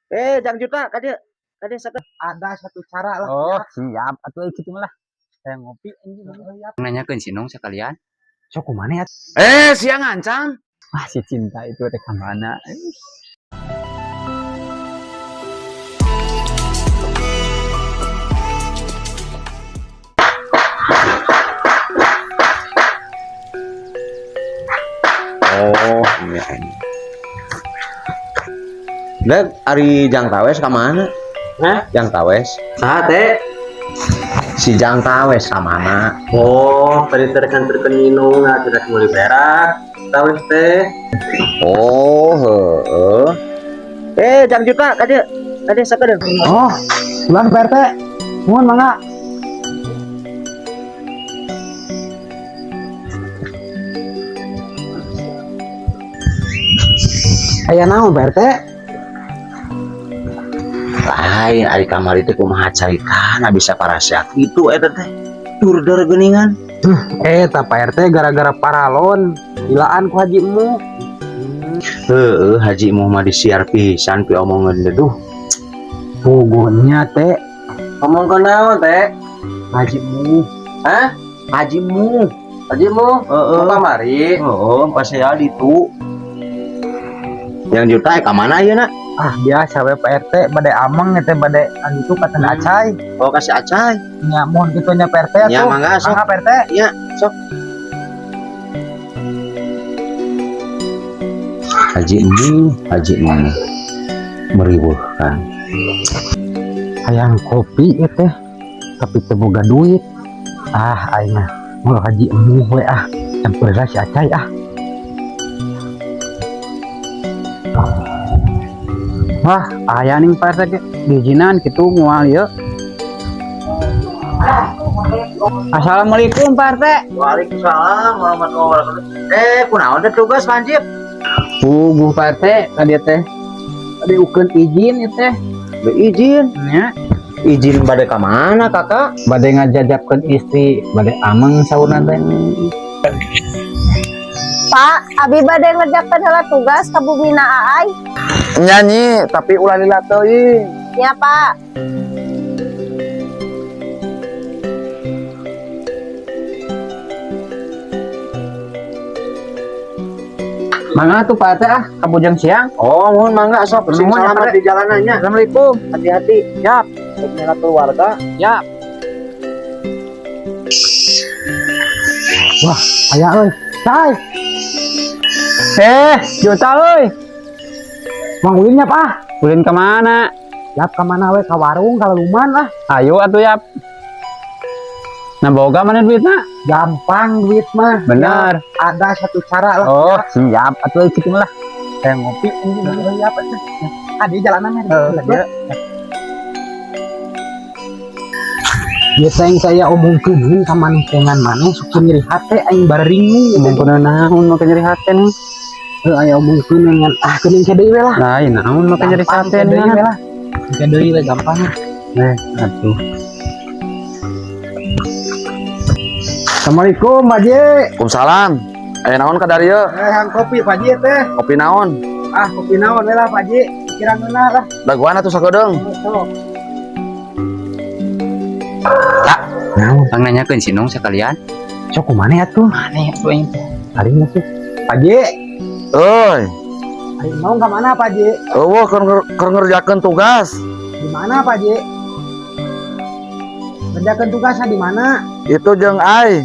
Eh, Jang Juta, kadieu. Kadieu sakeun. Ada satu cara lah. Oh, siap atuh kitu mah lah. Saya ngopi anjing. Nanyakeun si Nong sekalian. Sok kumaha ya? Eh, sia ngancam. Wah, si cinta itu rek ka mana? Oh, iya ini. Dek, ari Jang Tawes ka mana? Hah? Jang Tawes. Saha teh? Si Jang Tawes ka mana? Oh, tadi teh nganterkeun minum, nah tidak meuli berak. Tawes teh. Oh, heeh. Eh, Jang Juta, kadieu. Kadieu sakedeung. Oh, ulang Pak RT. Mohon mangga. Aya naon Pak RT? Lain ari kamari teh kumaha caritana bisa parasiak itu eta teh. Durder geuningan. Eh, ta Pak RT gara-gara paralon gilaan ku Haji Mu. Heeh, Haji Muhammad disiar pisan pi omongan deduh. Puguhnya teh Ngomong ke naon teh? Haji Mu. Hah? Haji Mu. Haji Mu? Heeh. Mau kamari? Heeh, pas ya ditu. Yang juta ka mana ieu nak? Ah, biasa we Pak RT bade ameng teh bade anu itu kata acai. Oh, kasih acai. Nya mohon kitu nya Pak RT Ya atuh. mangga sok. Mangga Pak RT. Ya, sok. Haji Mu, Haji Mu. Meriweuhkan. Hayang kopi ieu teh tapi teu boga duit. Ah, aing mah mau Haji Emu we ah. Campur si acai ah. Wah, aya ning Pak RT ge diizinan kitu moal ieu. Assalamualaikum Pak RT. Waalaikumsalam warahmatullahi wabarakatuh. Eh, kunaon teh tugas Panjip? Puguh Pak RT tadi teh. Tadi ukeun izin ieu teh. Be izin. Nya, Izin bade ka mana, Kakak? bade ngajajabkeun istri, bade ameng saurna teh. Pak, abi bade ngerjakeun heula tugas ka bumina Aai. Nyanyi tapi ulah lila teuing. Ya, Pak. Mangga tuh Pak RT ah, ka Bojong Siang. Oh, mohon mangga sok. Sing Nuhun ya, selamat Pak. di jalanannya. Assalamualaikum. Hati-hati. Siap. Nyala keluarga. Siap. Wah, aya euy. Cai, Eh, juta euy. mang ulinnya Pak. Ulin ke mana? Yap ka mana we ka warung ka luman lah. Ayo atuh yap. Nah, boga mana duitna? Gampang duit mah. Bener. Ya, ada satu cara lah. Oh, siap atuh kitu mah lah. Saya ngopi anjing. Heeh, yap atuh. Ah, di jalanan Heeh, ya. Biasa yang saya omongkeun ka maneh dengan maneh sok nyeri hate aing baringung. Ngomong naon make nyeri hate nih. Heuh aya omongkeun dengan ah geuning ke deui we lah. Lain naon make nyeri Gampang, hate ke deui nih. we lah. Ke deui we gampang. Eh, atuh. Assalamualaikum Pak Ji. Waalaikumsalam. Aya naon ka darieu? Eh, hang kopi Pak Ji teh. Kopi naon? Ah, kopi naon we lah Pak Ji. Pikiran ngeunah lah. Dagoan atuh sakedeung. Sok. Naon? Pang nanyakeun si Nong sekalian. Sok kumaha atuh? Aneh atuh aing teh. Hari ini sih. Pak Ji, Euy, hari mau ke mana Pak Ji? eueuh keur ngerjakeun tugas. Di mana Pak Ji? Kerjakan tugasnya di mana? Itu jeung ai.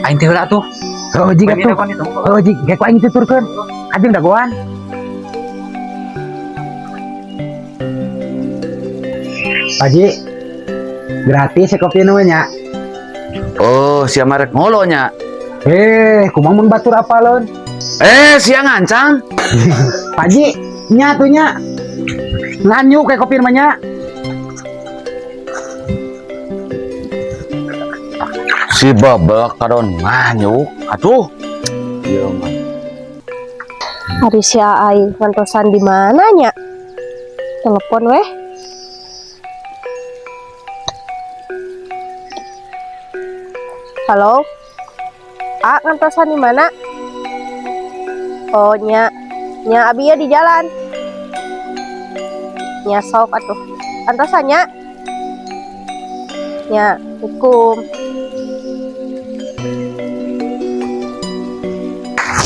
Aing teh heula atuh. Oh, Ji atuh. Oh, Ji, kayak ku aing tuturkeun. Ajeng dagoan. Pak Ji, gratis ya kopi nu nya. Oh, sia mah rek ngolo nya. Eh, kumaha mun batur apaleun? Eh, sia ngancam. Pak Ji, nya tuh nya. Nganyu kayak kopi mah nya. Si babak kadon nganyuk. Aduh. Ieu mah. Ari si Aai ngantosan di mana nya? Telepon weh. Halo? A ngantosan di mana? Oh nya, nya abi ya di jalan. Nya sok atuh. Antosan nya. Nya, hukum.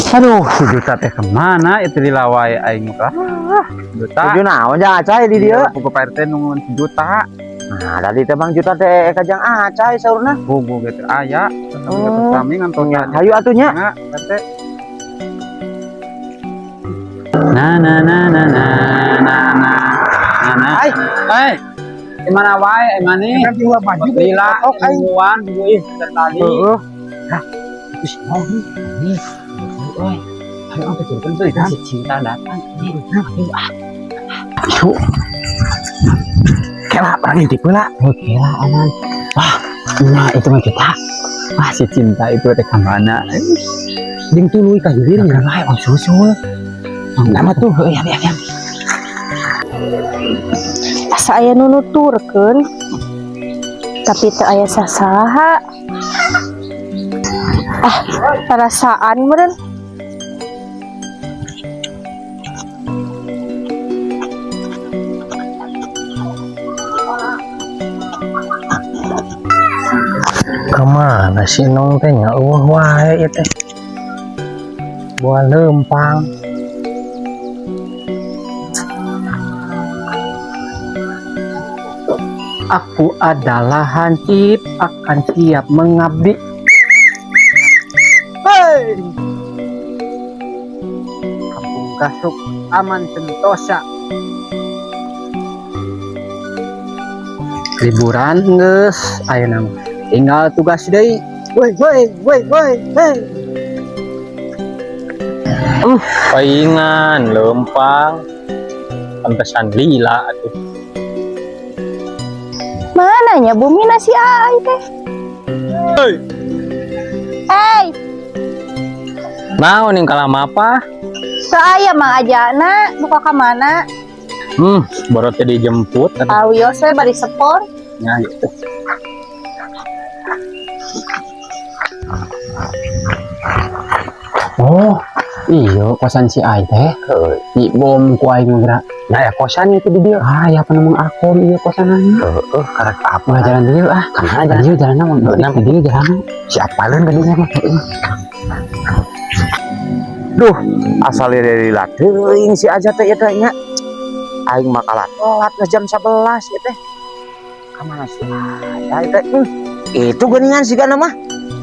Aduh, si Juta teh kemana itu dilawai aing mah. Ah, Juta. Tujuh naon jang Acai di dieu? Puguh Pak RT nungguan si Juta. Nah, tadi teh Bang Juta teh ka jang Acai saurna. Puguh gitu aya. Oh. Kami ngantosan. Hayu atuh nya. Nya, Pak RT. Na na na na na na na na na. Ai. Hai. Di mana wae ai maneh? Kan dua baju Lila, oh, aing. nungguan ih dari tadi. Heeh. Ih, mau nih. Oi. Ayo apa cerita si cinta datang. Ayo ah. Yuk. Kela orang intip heula. Oke lah aman. Wah, nah itu mah kita. Wah, si cinta itu rek ka mana? Jeung tuluy ka hilir nya. Wae oh susul. Nama tuh, heuh ya ya ya. Asa aya nu nuturkeun. Tapi teu aya sasaha. Ah, perasaan meureun. Kemana sih Nong teh nya eueuh wae ieu teh. Buah lempang. Aku adalah hansip akan siap mengabdi. Hei! Kampung Gasuk aman sentosa. Liburan geus ayeuna mah. Tinggal tugas deui. Woi woi woi woi hey. Paingan lempang. Pantesan lila atuh. Mana nya bumi nasi ai teh? Hey, Naon yang kalah apa? teu aya Mang Ajana, buka ka mana? Baru tadi dijemput atuh. Ah, wios we bari sepor. Nya gitu. Oh, iya kosan si Ai teh. Di bom ku aing mah geura. Nah, ya kosan itu di dieu. Ah, ya apa namang akom iya kosanana. Heeh, karek apa? Ulah jalan dieu ah. Kemana jalan? Dieu jalanna mah. Di dieu jalanna. Siapa leun ka dinya mah? Duh, asal lila teuing si Aja teh ieu teh nya. Aing mah kalah telat geus jam 11 ieu teh. Ka mana si Aja ieu teh? Itu geuningan sigana mah.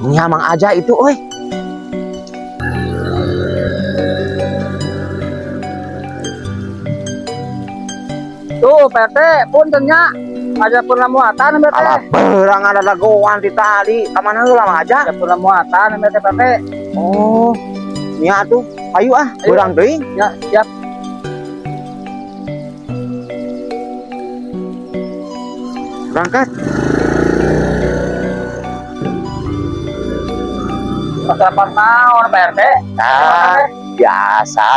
Nya Mang Aja itu euy. Tuh, Pak RT, punten nya. Aja purna muatan Pak RT. Alah beurang ada dagoan ti tadi. Ka mana heula Mang Aja? Aja purna muatan Pak RT, Pak RT. Oh, nya atuh. Ayo ah, beurang teuing. Ya, siap. Berangkat. Rapat naon Pak RT? Nah, biasa.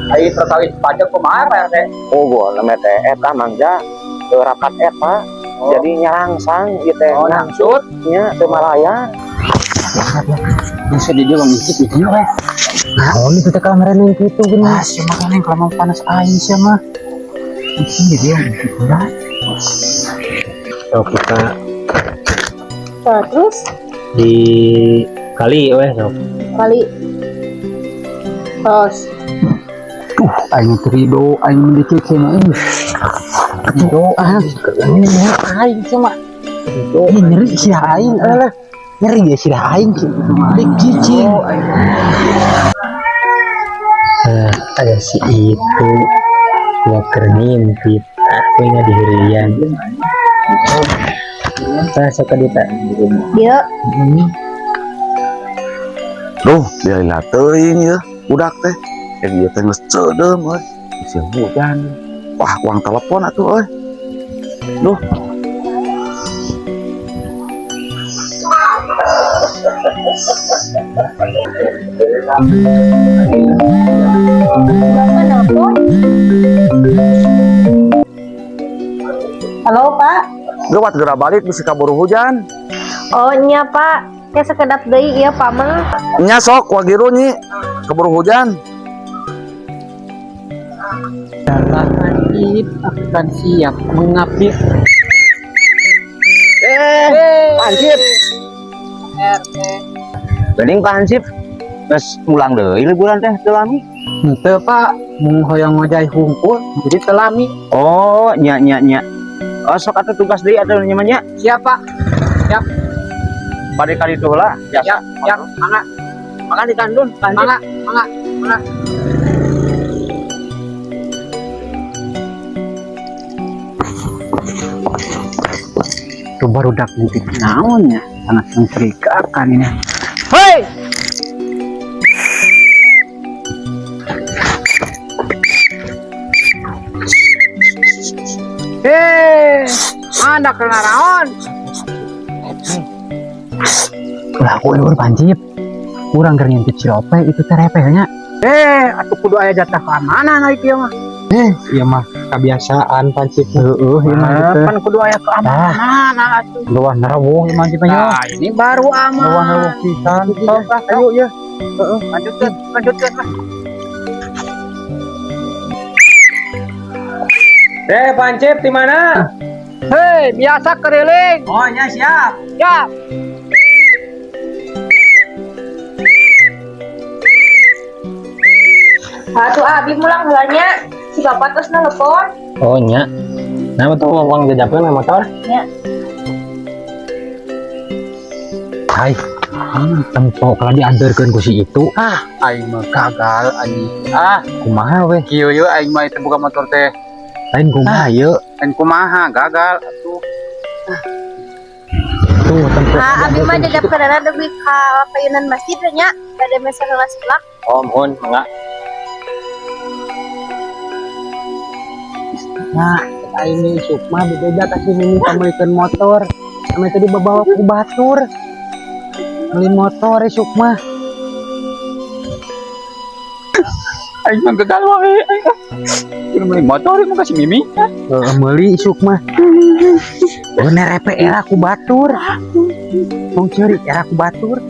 Ai perkawis pajak kumaha Pak RT? Oh, gua nama teh eta mangga rapat eta. Jadi nyarangsang ieu teh. Oh, nangsut. Nya teu malaya. Bisa di dia bang intip itu we. Naon itu teh kalah kitu geuning. Ah, si mah kan yang kelama panas aing sia mah. Ini dia intip lah. Sok kita Nah, terus di kali weh sok. kali terus Tuh, aing terido, aing mendikit sia mah. Ih. Terido, ah. Aing sih mah. Ih, nyeri sih aing alah. Nyeri ya sih aing kitu mah. Dikicing. Eh, ada si itu gua keur ngintip aku ingat di hurian. Tah sok ka dieu tah. dia Duh, lila teuing ya budak teh. Yang ieu teh geus ceudeum euy. Musim hujan. Wah, uang telepon atuh euy. Duh, Bapak nelpon. Halo Pak. gawat geura balik bisi kaburu hujan. Oh nya Pak. Ya sekedap deui ieu Pak mah. Nya sok wagiru nyi. Keburu hujan. Hansip akan siap mengabdi. Eh, Hansip. Mending Pak Hansip geus mulang deui liburan teh teu lami. Henteu, Pak, mung hoyong ngojay hungkul jadi teu lami. Oh, nya nya nya. Oh, sok atuh tugas deui atuh nya mah nya. Siap, Pak. Bade ka ditu heula. Biasa. Siap, siap. Mangga, Makan di kandun, Pak Hansip. Mangga, mangga, mangga. Tuh barudak ngintip naon nya, sangat mencurigakan ini. Hei! Eh, anda kena naon? Lah, aku lur pancip. Kurang keur ngintip si Ope itu teh repehnya. Eh, atuh kudu aya jatah keamanan ari kieu mah. Eh, ieu mah kebiasaan pancip. Heeh, ieu mah gitu. Pan kudu aya keamanan atuh. Luah nerawung ieu mah Hansip nya. Nah, ini baru aman. Luah nerawung pisan. Sok ah, ayo ya. Heeh, lanjutkeun, lanjutkeun lah. Eh, Pancip di mana? Hei, biasa keliling. Oh, ya siap. Ya. Atuh abi mulang heula nya. Si bapak terus nelpon. Oh, nya. Nah, betul uang jajapkeun motor. Nya. Hai. Tempo kalau diantarkeun ku si itu. Ah, aing mah gagal anjing. Ah, Kumaha weh? Kieu ye aing mah itu buka motor teh. Lain kumaha ye? Lain kumaha gagal atuh. Tuh tempo. Ah, abi mah jajapkeunana dugi ka payunan masjid we nya. Bade meser heula seblak. Oh, mohon, mangga. Nah, aing nih Sukma bebeja kasih mimi pamilikeun motor. Ame tadi babawa ku batur. Beli motor ya Sukma. Aing mah gagal wae. Aing ah. Kudu meuli motor mah kasih Mimi. Heeh, meuli Sukma. Bener repe era ku batur. Tong ceurik era ku batur.